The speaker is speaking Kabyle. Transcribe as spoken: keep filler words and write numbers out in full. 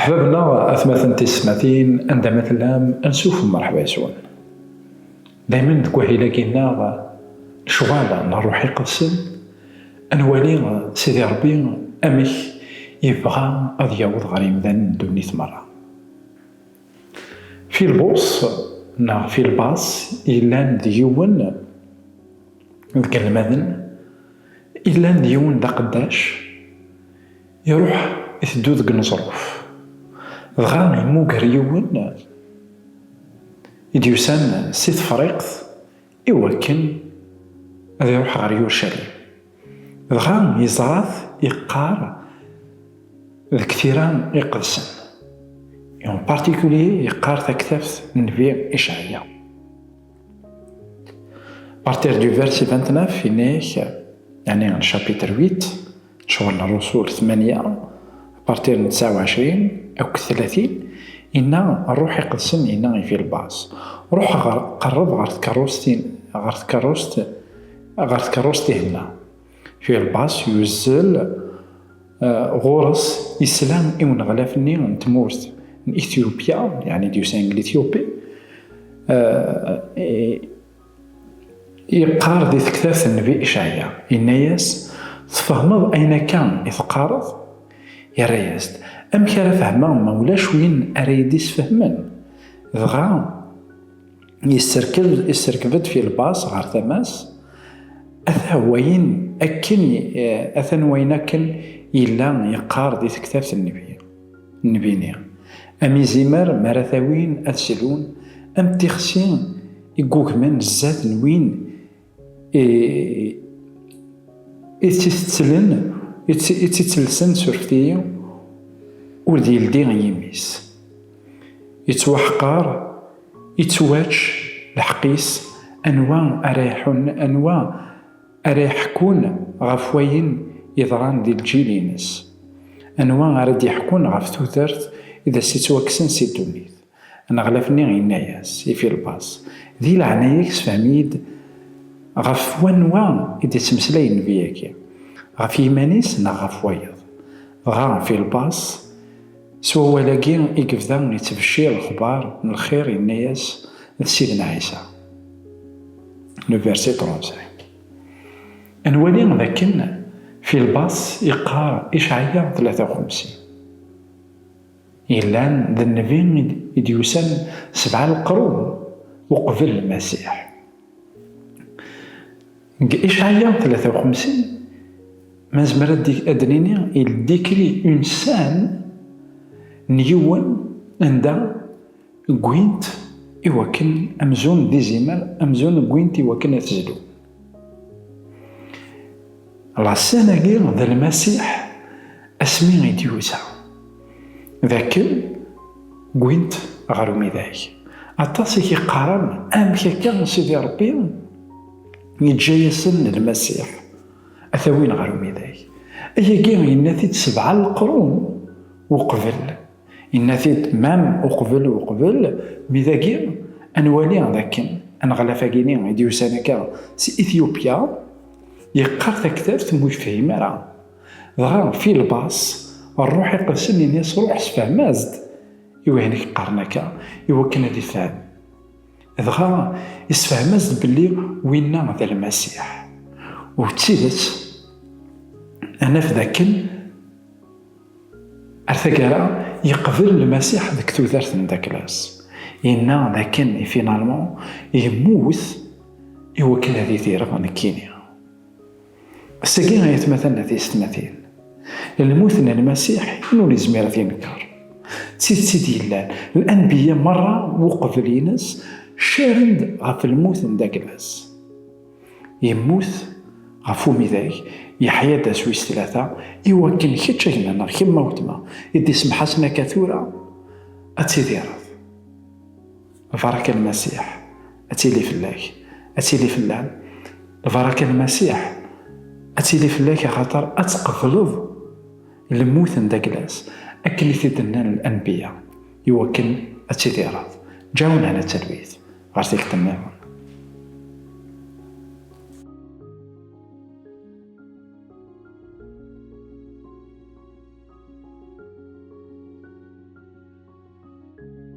Bab-nneɣ, atmaten tisetmatin, anda ma tellam, ansuf mmerḥba yes-wen. Daymen deg wahil-agi-nneɣ, lecɣal n Ṛṛuḥ Iqedsen, ad nwali Sidi Ṛebbi amek yebɣa ad yaweḍ ɣer yimdanen n ddunit merra. Filbus neɣ Filbas yellan d yiwen deg inelmaden, yellan d yiwen d aqeddac, iruḥ iteddu deg uneẓruf. Dɣa yemmuger yiwen i d-yusan si Tefriqt i wakken ad iruḥ ɣer Yurcalim. Dɣa yeẓra-t yeqqar deg Tira Iqedsen. En particulier yeqqar taktabt n Nnbi Icɛaya. Partir du verset vingt-neuf, yenna-yak, yeɛni le chapitre huit, ccɣel n Ṛṛusul tmanya, partir n tesɛa u ɛecrin akked tlatin, yenna Ṛṛuḥ Iqedsen, yenna i Filbas, ruḥ ɣer, qerreb ɣer tkeṛṛust-in-, ɣer tkeṛṛust, ɣer tkeṛṛust-ihin. Filbas yuzzel, eh, ɣur-s, isla i uneɣlaf-nni n tmurt n Ityupya, yeɛni d-yusan deg Lityupi, eh, i-, yeqqar di tektabt n Nnbi Icɛaya, yenna-yas, tfehmeḍ ayen akka i teqqareḍ? Yerra-yas-d, amek ara fehmeɣ ma ulac win ara yi-d-isfehmen? Dɣa yesserkeb-, yesserkeb-d Filbas ɣer tama-s, ata wayen akken, eh, atan wayen akken yella yeqqar di tektabt n Nnbi, Nnbi-nni. Am izimer mi ara t-awin ad slun, am tixsi i ggugmen zdat n win i, i tt-itettlen, i tt-, i tt-ittelsen, surfet-iyi, ur d-yeldi yimi-s. Yettwaḥqar, yettwač lḥeqq-is, anwa ara iḥun-, anwa ara iḥekkun ɣef wayen yeḍran di lǧil-ines? Anwa ara d-iḥekkun ɣef tudert i d as-ittwakksen si ddunit? Aneɣlaf-nni yenna-yas i Filbas, di leɛnaya-k sefhem-iyi-d ɣef wanwa i d-ittmeslay nnbi-agi, ɣef yiman-is neɣ ɣef wayeḍ? Dɣa Filbas, s wawal-agi i yebda yettbeccir lexbar n lxir, yenna-yas d Sidna Ɛisa. Le verset trente-cinq. Ad nwali dakken Filbas yeqqar Icɛaya tlata u xemsin. Yellan d nnbi i d-, i d-yusan sebɛa leqrun uqbel Lmasiḥ. Deg Icɛaya tlata u xemsin, ma nezmer ad d-, ad d-nini, il décrit une scène n yiwen anda wwin-t i wakken amzun d izimer, amzun wwin-t i wakken ad t-zlun. La scène-agi d Lmasiḥ asmi i d-yusa, d akken wwin-t ɣer umidag. Aṭas i k-iqqaren, amek akka Sidi Ṛebbi yeǧǧa-yasen Lmasiḥ a t-awin ɣer umidag? Ayagi yenna-t-id sebɛa leqrun uqbel. Yenna-t-id mam uqbel, uqbel, mi dagi ad nwali dakken aneɣlaf-agi-ni i d-yusan akka si Ityupya, yeqqar taktabt ur yefhim ara. Dɣa Filbas, Ṛṛuḥ Iqedsen yenna-yas, ruḥ sefhem-as-d i wayen i k-qqaren akka, i wakken ad ifhem. Dɣa yessefhem-as-d belli winna d Lmasiḥ. U d tidet, ad naf dakken ar taggara, yeqbel Lmasiḥ deg tudert n Daklas. Yenna dakken, i finalement, yemmut i wakken ad idireɣ nekkini. Ass-agi, ay atmaten, a tiyessetmatin, lmut n Lmasiḥ, yiwen ur yezmir ad t-yenker. D tidet i d-yellan, lanbiya merra uqbel-ines ccaren-d ɣef lmut n Daklas. Yemmut ɣef umidag, yeḥya-d ass wis tlata, i wakken kečč a gma neɣ kemm a weltma i d-isemḥasen akka tura, ad tidireḍ. Lbaraka n Lmasiḥ ad tili fell-ak, ad tili fell-am. Lbaraka n Lmasiḥ ad tili fell-ak, axaṭer ad tqebleḍ lmut n Daklas, akken i t-id-nnan lanbiya, i wakken ad tidireḍ. Ǧawnen ad talwit ɣer tikkelt nniḍen.